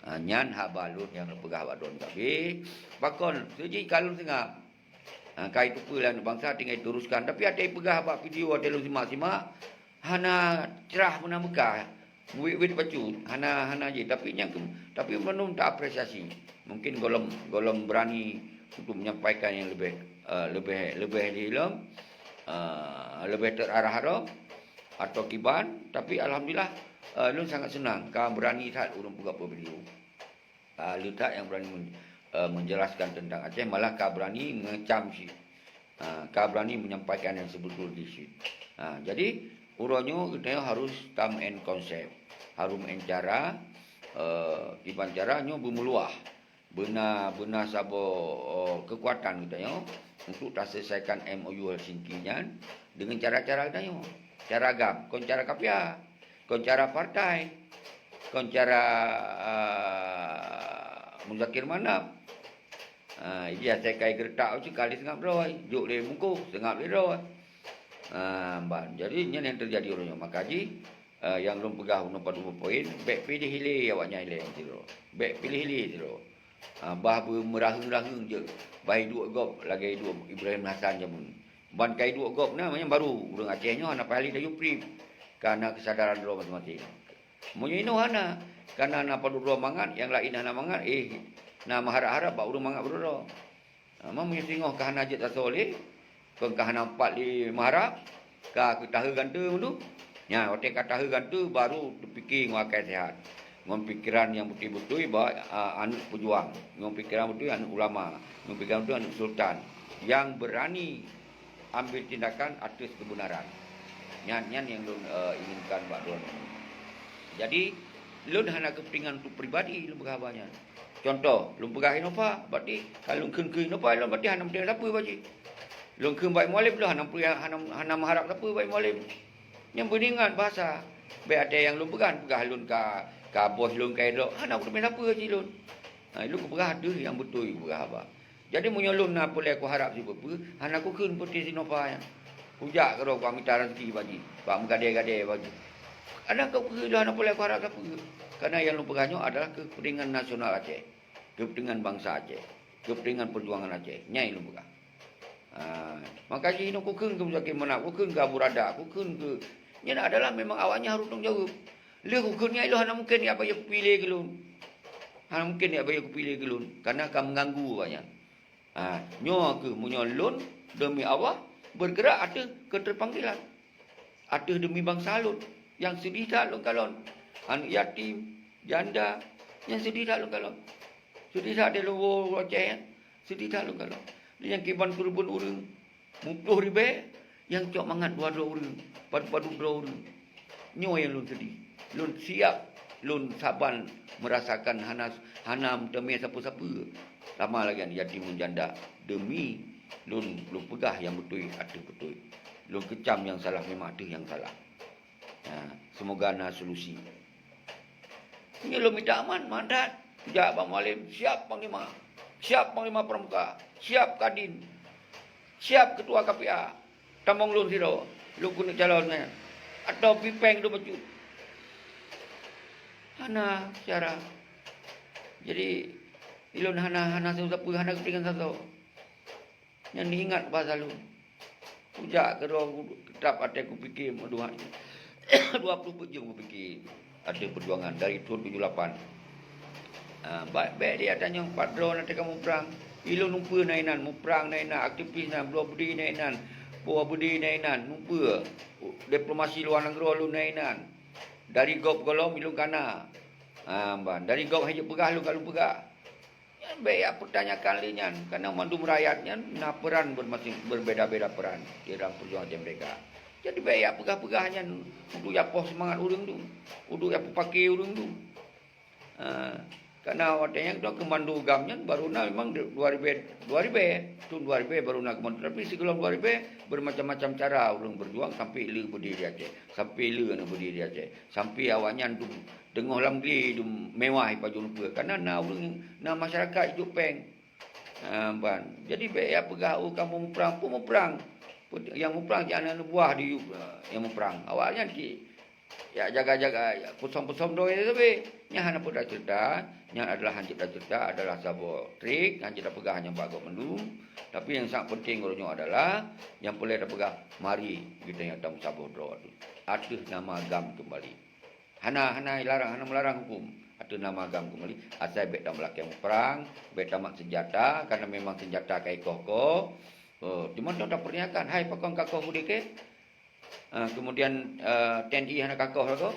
Ha, nyan haba lôn nyang lôn peugah bak droeneuh. Tapi, pakon, seuji ka lôn seungab. Ha, ka jiteupeue lé bansa tinggai teruskan. Tapi watée peugah bak video watée lôn simak-simak, hana cerah meunan meuka. Wit-wit bacut, hana, hana jih. Tapi nyang ke-, tapi meunurot ta apresiasi. Mungkin gohlom, gohlom berani untuk menyampaikan yang lebih, eh, lebih, lebih lom, eh, lebih terarah lom. Atau kiban, tapi alhamdulillah, eh, lôn sangat senang ka berani that ulôn peugah bak video. Ah, le that nyang berani men-, eh, menjelaskan tentang Aceh, malah ka berani mengecam cit. Ah, ka berani menyampaikan yang sebetul di cit. Ah, jadi, uroe nyoe geutanyoe harus tameu'en konsep, harus meu'en cara, eh, kiban cara nyoe beumeuluah. Beuna, beuna saboh, oh, kekuatan geutanyoe untuk taselesaikan M O U Helsinki nyan dengan cara-cara geutanyoe. Cara agam, kon cara K P A, kon cara partai, kon cara, ah, Muzakir Manaf. Ah, jadi asai kai geuretak tu sekali seungab droe, jok lé bungkôh, seungab lé droe. Ah, ban. Jadi nyan nyang terjadi uroe nyoe. Maka jih, eh, nyang lôn peugah unoe padub poin, bék piléh ilée awaknyan ilée sidroe. Bék piléh ilée sidroe. Ah, bah beumeuraheueng-raheueng jeuet, bah iduek gob lagée iduek Ibrahim Hasan jameun. Ban ka iduek gob na, manyang baru ureuëng Aceh nyoe hana payah lé tayue prip, ka na keusadaran droe maséng-maséng. Meunyoe inoe hana, ka na, na padub droe mangat, nyang laén hana mangat, eh, na meuharab-harab bak ureuëng mangat beudroe. Ha, ma meunyoe singoh ka hana jeuet asoe lé, kon ka hana pat lé meuharab, ka keu tahe gante meundu. Nyan, watée ka tahe gante, baru teupike ngon akai seuhat, ngon pikeran nyang beutôi-beutôi bak, a, aneuëk peujuang, ngon pikeran beutôi aneuëk ulama, ngon pikeran beutôi aneuëk sultan nyang beurani ambil tindakan ateueh keubeunaran. Nyan, nyan nyang lôn, eh, inginkan bak droeneuh. Jadi, lôn hana keupeuntengan untuk pribadi lôn peugah haba nyan. Contoh, lôn peugah Innova, berarti ka lôn kheun keu Innova, lôn berarti hana meuteumé sapeue bak jih. Lôn kheun bak Mualem, lôn hana meuteumé, hana, hana meuharab sapeue bak Mualem. Nyang beuingat bahasa, bék até nyang lôn peugah, peugah lôn ka, ka bos lôn ka idrop, hana meuteumé sapeue cit lôn. Ha, lôn kupeugah deuh nyang beutôi kupeugah haba. Jadi meunyoe lôn na peue lé kuharab sipeue-peue, hana kukheun peuti Sinova nyan. Kujak keudroe bak mita raseuki bak jih, bak meugadée-gadée bak jih. Kadang keu peue lôn hana peue lé kuharab sapeue. Karena nyang lôn peugah nyoe adalah keupeuntengan nasional Aceh, keupeuntengan bansa Aceh, keupeuntengan peujuangan Aceh. Nyan nyang lôn peugah. Ha, maka jih nyoe kukheun keu Muzakir Manaf, kukheun keu Abu Rada, kukheun keu, nyan adalah memang awaknyan harôh tanggung jaweueb. Lheueh kukheun nyan ilôn hana mungken jak bayeue kupi lé keu lôn. Hana mungken jak bayeue kupi lé keu lôn, karena ka meuganggu awaknyan. Ha, nyoe kheueh meunyoe lôn deumi Allah bergerak ateueh keterpanggilan, ateueh deumi bansa lôn nyang seudeh that lôn kalon. Aneuëk yatim, janda, nyang seudeh that lôn kalon. Seudeh that di luwa Aceh nyan, seudeh that lôn kalon. Nyang kiban keureubeuen ureuëng, muploh ribée, nyang cok mangat dua droe ureuëng, padub-padub droe ureuëng. Nyoe nyang lôn seudeh. Lôn siab, lôn saban meurasakan hana, hana meuteumé sapeue-sapeue. Sama lagée nyan yatim ngon janda. Demi lôn, lôn peugah nyang beutôi ateueh beutôi. Lôn keucam nyang salah memang ateueh nyang salah. Ha, seumoga na solusi. Nyoe lôn mita aman, mandat. Jak bak Mualem, siap Panglima. Siap Panglima Pramuka. Siap Kadin. Siap Ketua K P A. Tamong lôn sidroe, lôn keuneuk calon nyan. Atawa pipeng lôn bacut. Hana cara. Jadi, ilôn hana, hana sapeue, hana geupeugah sapeue. Nyan ingat basa lôn. Kujak keudroe, trab até kupike, meuduha dua ploh peuet jeuem kupike ateueh peujuangan dari thon tujoh lapan. Ha, ba-, bék di ateueh nyoe pat droe na teuka muprang. Ilôn umpeu na inan, muprang na inan, aktivis na, bloe beudé na inan, poh beudé na inan, umpeu. Diplomasi luwa nanggroe lôn na inan. Dari gob gohlom ilôn kana. Ha, ban. Dari gob hai jeuet peugah lôn ka lôn peugah. Nyan bék jak peutanyakan lé nyan, karena mandum rakyat nyan na peran bermasing, berbeda-beda peran di dalam perjuangan merdeka. Jadi bék jak peugah-peugah nyan untuk jak poh seumangat ureuëng tu, untuk jak peupake ureuëng tu. Ha, karena watée nyan keudroe keumando GAM nyan baru na memang dua ribée, dua ribée, thon dua ribée baru na keumando. Tapi sigohlom dua ribée bermacam-macam cara ureuëng berjuang sampai le beudé di Aceh, sampai le na beudé di Aceh, sampai awaknyan tu teungoh lam glé dum mewah ipajoh lumpue. Karena na ureuëng, na masyarakat ijok péng. Ha, ban. Jadi bék jak peugah, "Oh, kamoe muprang." Peue muprang? Peue, nyang muprang cit aneuk buah di, nyang muprang. Awaknyan cit jak jaga-jaga, jak peusong-peusong droe sabe. Nyan hana peue taceurita. Nyan adalah hanjeuet taceurita, adalah saboh trik, hanjeuet tapeugah nyang bagoe mandum. Tapi nyang sangat penting uroe nyoe adalah nyang peureulée tapeugah, mari geutanyoe tameusaboh droe ateueh nama GAM keumbali. Hana, hana larang, hana meularang huköm ateueh nama GAM keumbali. Asai bék tameulakée muprang, bék tamat seunjata, karena memang seunjata ka ikoh-koh. Oh, teuma nyoe tapeutanyakan, hai pakon ka koh beudé keu? Ah, kemudian, eh, TNI hana ka koh lagoe?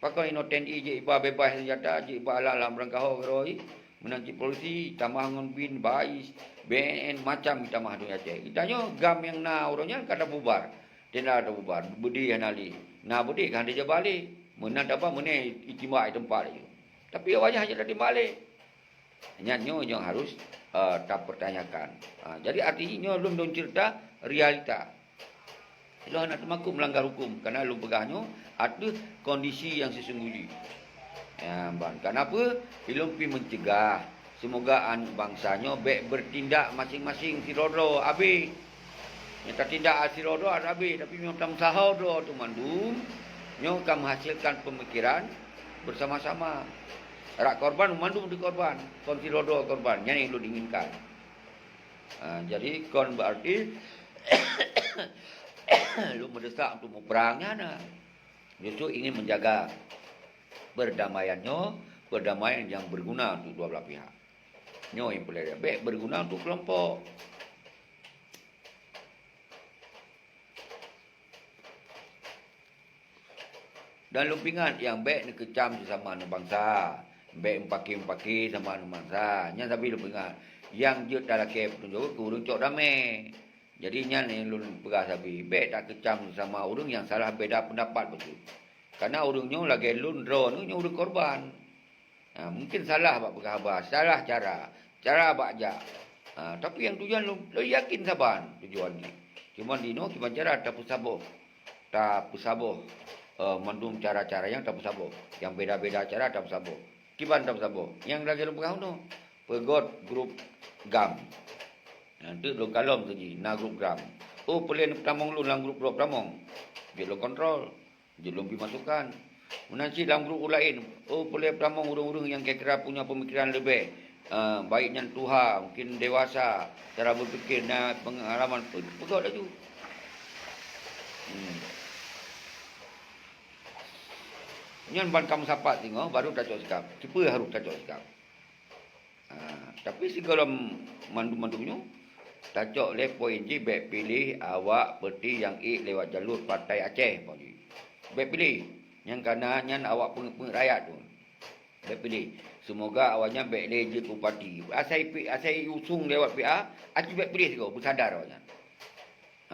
Pakon inoe TNI jeuet iba beubaih seunjata, jeuet iba alat-alat meurangkaho keudroe? Meunan cit polisi, tamah ngon bin, bais, BNN, macam tamah donya Aceh. Geutanyoe GAM nyang na uroe nyan ka tabubar. Tenda tabubar, beudé hana lé. Na beudé ka hana jaba lé. Meunan taba meunan itimbak i teumpat laju. Tapi awaknyan hana tatimbak lé. Nyan nyoe nyang harus, eh, tapertanyakan. Ha, jadi arti nyoe lôn dong cerita realita. Lôn hana teumakot melanggar huköm, karena lôn peugah nyoe ateueh kondisi nyang sesungguhnya. Ya, ban. Karena apa? Ilôn pi mencegah. Semoga aneuk bangsa nyoe bék bertindak masing-masing sidroe-droe abéh. Nyang tatindak sidroe-droe abéh, tapi nyang tameusaho droe tu mandum, nyoe ka menghasilkan pemikiran bersama-sama. Rak korban mandum dikorban, kon sidroe-droe korban, nyan nyang lôn inginkan. Ha, jadi kon berarti lôn mendesak untuk muprang, nyan na. Justru ingin menjaga perdamaian nyoe, perdamaian yang berguna untuk dua belah pihak. Nyoe nyang peureulée, bék berguna untuk kelompok. Dan lôn peuingat nyang bék neukeucam sesama aneuk bansa, bék meupaké-meupaké sama aneuk bansa. Nyan sabe lôn peuingat, nyang jeuet talakée peutanggong jaweueb keu ureuëng cok damé. Jadi nyan nyang lôn peugah sabe, bék takeucam sesama ureuëng nyang salah beda peundapat bacut. Karena ureuëng nyoe lagée lôn droeneuh nyoe ureuëng korban. Ha, mungkin salah bak peugah haba, salah cara, cara bak jak. Ha, tapi nyang tujuan lôn, lôn yakin saban tujuan jih. Cuma dinoe kiban cara tapeusaboh, tapeusaboh, eh, mandum cara-cara nyang tapeusaboh, nyang beda-beda cara tapeusaboh. Kiban tapeusaboh. Nyang lagée lôn peugah unoe, peugot grup GAM. Nah, teuk lôn kalon tu jih, na grup GAM. Oh, peulén peutamong lôn lam grup droe peutamong. Jeuet lôn kontrol. Jeuet lôn pi masukan. Meunan cit lam grup laén, oh, peulée peutamong ureuëng-ureuëng nyang kira-kira punya pemikiran leubeh, eh, baik nyan tuha, mungkin dewasa, cara berpikir, na pengalaman, pe-, peugot laju. Hmm. Nyan ban ka meusapat singoh, baru tacok sikap. Sipeue harôh tacok sikap. Ha, tapi sigohlom mandum-mandum nyoe, tacok lé poin jih bék piléh awak peuti nyang ék lewat jalur Partai Aceh, poin jih. Bék piléh. Nyang kana nyan awak peungeut-peungeut rakyat tu. Bék piléh. Seumoga awaknyan bék lé jeuet bupati. Asai pi-, asai usung lewat P A, aci bék piléh sigoe, beusadar awaknyan.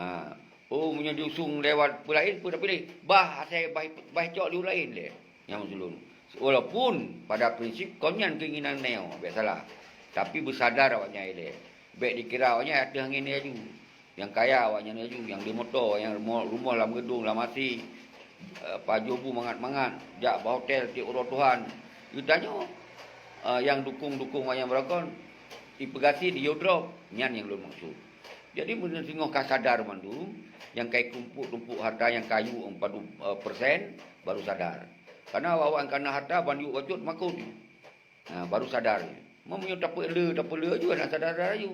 Ha. Oh, meunyoe jiusung lewat peue laén, peue tapiléh? Bah, asai bah, bah cok di ureuëng laén lé. Nyang meusulon. Walaupun pada prinsip kon nyan keinginan nyoe, bék salah. Tapi beusadar awaknyan ilée. Bék dikira awaknyan ateueh angén laju. Nyang kaya awaknyan laju, nyang di moto, nyang rumoh, rumoh lam geudong, lam até, eh, pajoh bu mangat-mangat, jak bak hotel tieb uroe tuhan. Geutanyoe, eh, nyang dukong-dukong awaknyan beurangkon, ipeugasien, iyue drob, nyan nyang lôn maksud. Jadi, meunyoe singoh ka sadar mandum, nyang ka itumpuk-tumpuk harta nyang ka yue padub, eh, persen, baru sadar. Karena awak-awak nyang ka na harta ban yue bacut makot. Ha, baru sadar. Meunyoe tapeule, tapeule aju, hana sadar-sadar aju.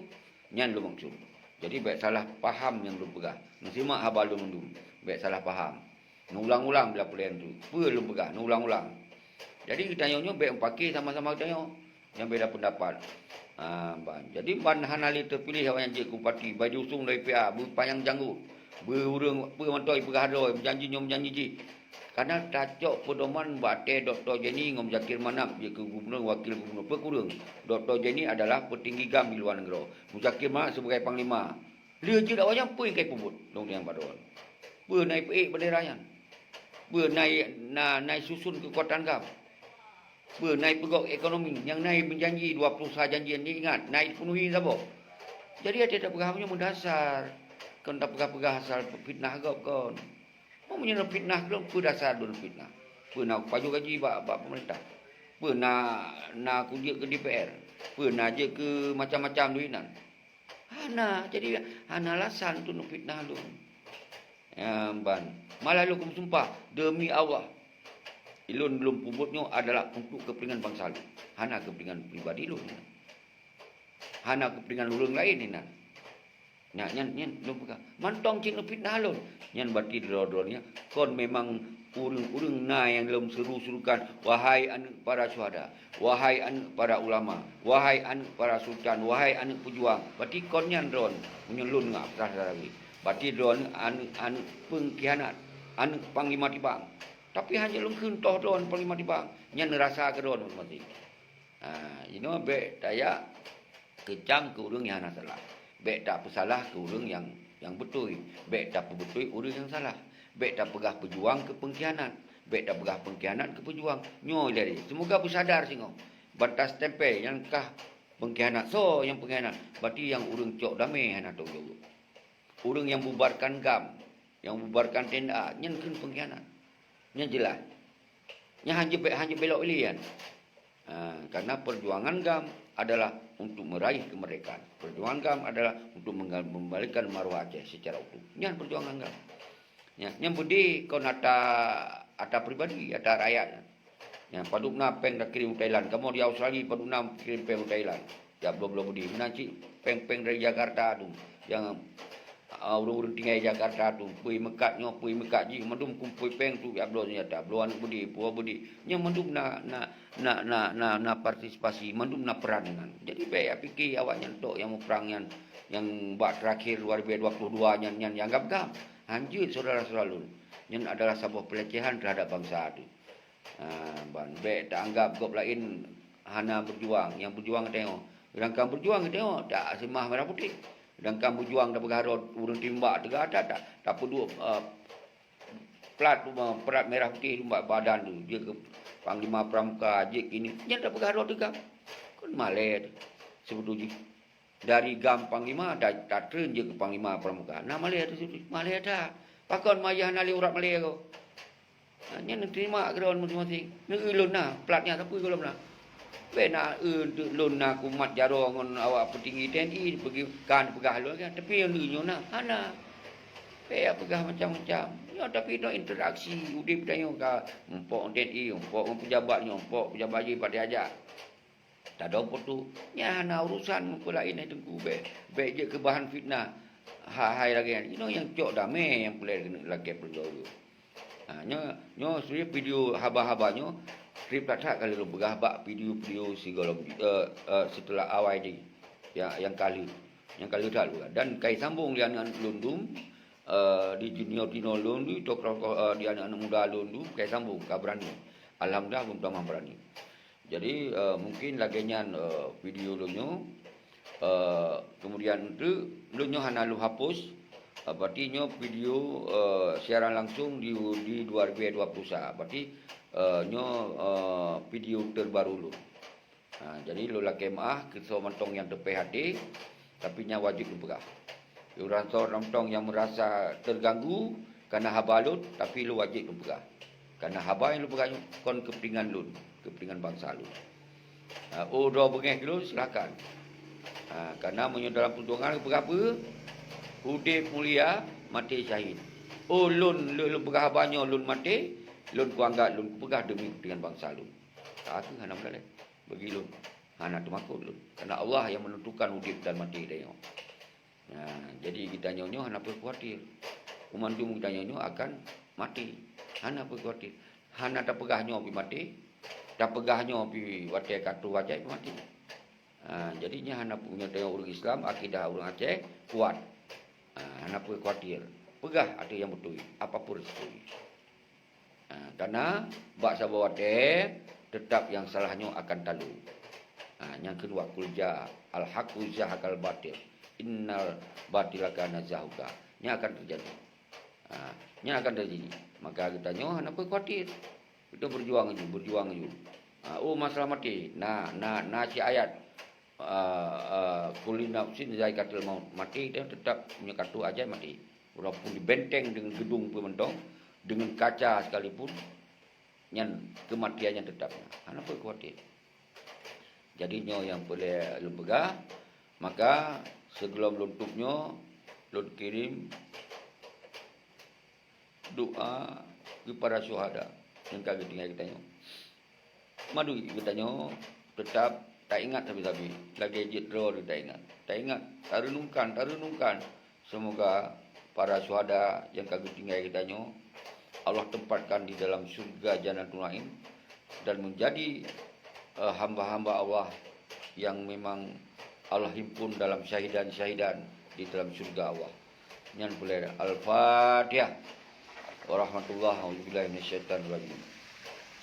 Nyan lôn maksud. Jadi, bék salah paham nyang lôn peugah. Neusimak haba lôn mandum. Bék salah paham. Neuulang-ulang bila peulén tu. Peue lôn peugah, neuulang-ulang. Jadi, geutanyoe nyoe bék meupaké sama-sama geutanyoe nyang beda peundapat. Ha, ban. Jadi, ban hana lé teupiléh awaknyan jeuet keu bupati, ban jiusung dari P A, beupanyang janggot, beu ureuëng peue mantong jipeugah droe, meujanji nyoe meujanji jih. Kana tacok peudoman bak até Dokto Jenny ngon Muzakir Manaf jeuet keu gubunur, wakil gubunur. Peue kureueng? Dokto Jenny adalah peutinggi GAM di luwa nanggroe. Muzakir Manaf sibagai panglima. Lheueh jeuet awaknyan peue nyang ka jipeubuet lôn tanyong bak droe? Peue na jipeuék bendera nyan? Peue na, na, na jisusun keukuatan GAM? Peue na jipeugok ekonomi? Nyang na jimeujanji dua puluh sa janji nyan, ingat, na jipeunuhi saboh? Jadi até tapeugah nyoe meudasar, kon tapeugah-peugah asal fitnah gob kon. Meunyoe neufitnah lôn, peue dasar lôn fitnah? Peue na kupajoh gaji bak, bak peumeurintah? Peue na, na kujeuet keu D P R? Peue na jeuet keu macam-macam duit nan? Hana, jadi hana alasan untuk neufitnah lôn. Ya, ban. Malah lôn meusumpah, demi Allah, ilôn lôn peubuet nyoe adalah untuk kepentingan bangsa lôn. Hana kepentingan pribadi lôn. Hana kepentingan ureuëng laén inan. Nyan, nyan, nyan lôn peugah. Mantong cit neufitnah lôn. Nyan berarti droe-droe nyan kon memang ureuëng-ureuëng na nyang lôn seru-serukan, "Wahai aneuëk para syuhada, wahai aneuëk para ulama, wahai aneuëk para sultan, wahai aneuëk peujuang." Berarti kon nyan droe meunyoe lôn ngak peugah lagée. Berarti droe aneuëk, aneuëk pengkhianat, aneuëk panglima tibang. Tapi hana lôn kheun toh droe panglima tibang. Nyan rasa keu droe maséng. Ha, inoe bék tajak keucam keu ureuëng nyang hana salah. Bék tapeusalah keu ureuëng nyang, nyang beutôi. Bék tapeubeutôi ureuëng nyang salah. Bék tapeugah peujuang keu pengkhianat. Bék tapeugah pengkhianat keu peujuang. Nyoe lé, seumoga beusadar singoh. Ban tastempel nyang kah pengkhianat. Soe nyang pengkhianat? Berarti nyang ureuëng cok damé hana tanggung jaweueb. Ureuëng nyang bubarkan GAM, nyang bubarkan T N A, nyan kheun pengkhianat. Nyan jeulaih. Nyan hanjeuet, hanjeuet belok ilée nyan. Ha, karena perjuangan GAM adalah untuk meraih kemerdekaan. Perjuangan GAM adalah untuk mengga-, mengembalikan maruah Aceh secara utuh. Nyan perjuangan GAM. Ya, nyan beudé kon ata, ata pribadi, ata rakyat. Ya, padub na péng takirém u Thailand. Kamoe di Australia padub na kirém péng u Thailand. Jak bloe-bloe beudé. Meunan cit péng-péng dari Jakarta tu. Nyang, ah, ureuëng-ureuëng tinggai Jakarta tu, peue meukat nyoe, peue meukat jih, mandum kumpôi péng tu jak bloe seunjata, bloe aneuëk beudé, puwoe beudé. Nyan mandum na, na, na, na, na, na partisipasi, mandum na peran nyan. Jadi bék jak pike awaknyan tok nyang muprang nyan, nyang bak terakhir dua ribu dua puluh dua nyan, nyan dianggap GAM. Hanjeuet syedara-syedara lôn. Nyan adalah saboh pelecehan terhadap bangsa tu. Ha, ban bék taanggap gob laén hana beujuang. Nyang beujuang geutanyoe. Sedangkan beujuang geutanyoe tak seumah merah putih. Sedangkan beujuang tapeugah droe ureuëng timbak teuga that, that tapeuduek, eh, plat, eh, plat merah putih bak badan tu, jeuet keu panglima pramuka, jeuet keu ini. Nyan tapeugah droe teuga. Kon malée tu. Seubeutôi jih. Dari GAM panglima, ta-, tatreun jeuet keu panglima pramuka. Na malée tu, malée that. Pakon meuayah na lé urat malée ko? Ha, nyan neuterima keudroe maséng-maséng. Neu-eu lôn na, plat nyan sapeue gohlom na. Bék na eu lôn na kumat jaroe ngon awak peutinggi T N I, peugi-, kan peugah lôn kan. Tapi neu nyoe na, hana. Bék peugah macam-macam. Nyoe tapi nyoe interaksi udeb tanyoe ka muphom T N I, muphom ngon pejabat nyoe, muphom pejabat jih pat tajak. Tadong peutu, nyan hana urusan ngon peue laén hai Teungku, bék, bék jeuet keu bahan fitnah. Hai-hai lagée nyan, inoe nyang cok damé nyang peureulée keuneuk lakée peureuloe. Ha, nyoe, nyoe sebenarnya video haba-haba nyoe, treb that-that ka lheueh lôn peugah bak video-video sigohlom, eh, eh, seuteulah awai jih. Ya, nyang ka lheueh. Nyang ka lheueh that lôn peugah. Dan ka jisambong lé aneuëk-aneuëk lôn dum, eh, di junior-junior lôn dum, tokoh-tokoh, eh, di aneuëk-aneuëk muda lôn dum, ka jisambong, ka beurani. Alhamdulillah, lôn tamah beurani. Jadi, eh, mungkin lagée nyan, eh, video lôn nyoe. Eh, kemudian teuk lôn nyoe hana lôn hapus, eh, berarti nyoe video, eh, siaran langsung di, di dua ribu dua puluh satu. Berarti, eh, nyoe, eh, video terbaru lôn. Ha, jadi lôn lakée meuáh keu soe mantong nyang teupéh até, tapi nyan wajéb lôn peugah. Uroe soe mantong nyang meurasa teuganggu kana haba lôn, tapi lôn wajéb lôn peugah. Kana haba nyang lôn peugah nyoe kon keupeuntengan lôn, keupeuntengan bansa lôn. Ha, oh, droe beungéh keu lôn, silakan. Ha, kana meunyoe dalam peujuangan geupeugah peue, udeb mulia, maté syahid. Oh, lôn, lôn, lôn peugah haba nyoe lôn maté, lôn kuanggap lôn kupeugah deumi keupeuntengan bansa lôn. Ka kheueh hana meudaleh bagi lôn. Hana teumakot lôn. Karena Allah yang menentukan udeb dan maté geutanyoe. Nah, jadi geutanyoe nyoe hana peue khawatir. Banmandum geutanyoe nyoe akan maté. Hana peue khawatir. Hana tapeugah nyoe pih maté. Tapeugah nyoe pih watée ka troh ajai pih maté. Ha, jadi nyan hana peue, meunyoe tanyoe ureuëng Islam, akidah ureuëng Aceh kuat. Ha, hana peue khawatir. Peugah ateueh nyang beutôi, apapun risiko jih. Ha, karena bak saboh watée, teutap nyang salah nyoe akan taloe. Ha, nyang keudua, "Qul jaa al-haqqu zahaqal batil, innal batila kana zahuqa." Nyan akan teujadi. Ha, nyan akan teujadi. Maka geutanyoe hana peue khawatir. Kita berjuang aju, berjuang aju. Ha, oh, masalah maté. Na, na, na cit ayat, ah, ah, "Kullu nafsin zaikatul maut." Maté kita tetap punya kartu ajai maté. Walaupun dibenteng dengan gedung pun mentong, dengan kaca sekalipun, nyan kematian nyan tetap. Hana peue khawatir. Jadi nyoe nyang peureulée lôn peugah, maka sigohlom lôn tup nyoe, lôn kirim doa keu para syuhada nyang ka geutinggai geutanyoe. Mandum geutanyoe teutap taingat sabe-sabe, lagée jeuet droe taingat. Taingat, tareunungkan, tareunungkan. Semoga para syuhada nyang ka geutinggai geutanyoe, Allah tempatkan di dalam syurga Jannatul Naim dan menjadi, eh, hamba-hamba Allah yang memang Allah himpun dalam syahidan-syahidan di dalam syurga Allah. Nyan peureulée. Al-Fatihah. Warahmatullah. A'udzubillahi minasyaitonirrajim.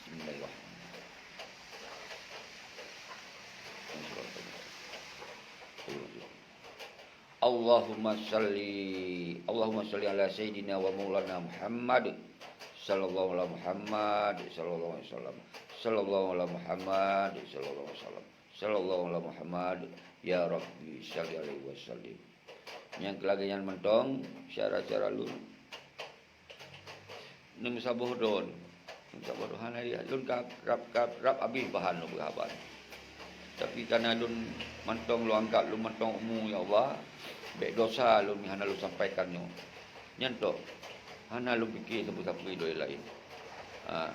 Bismillahirrahmanirrahim. Allahumma shalli, Allahumma shalli ala sayyidina wa maulana Muhammad, sallallahu ala Muhammad, sallallahu alaihi wasallam, sallallahu ala Muhammad, sallallahu alaihi wasallam, sallallahu ala Muhammad, ya Rabbi shalli alaihi wasallim. Nyang keu lagée nyan mantong syedara-syedara lôn. Neum saboh droe, neum saboh droe hana lé, lôn ka rab, ka rab abéh bahan lôn beuhaba. Tapi kana lôn mantong lôn anggab lôn mantong umu, ya Allah, bék dosa lôn hana lôn sampaikan nyoe. Nyan tok, hana lôn pike sapeue-sapeue idol laén. Ha,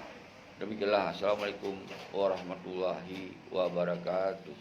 demikianlah. Assalamualaikum warahmatullahi wabarakatuh.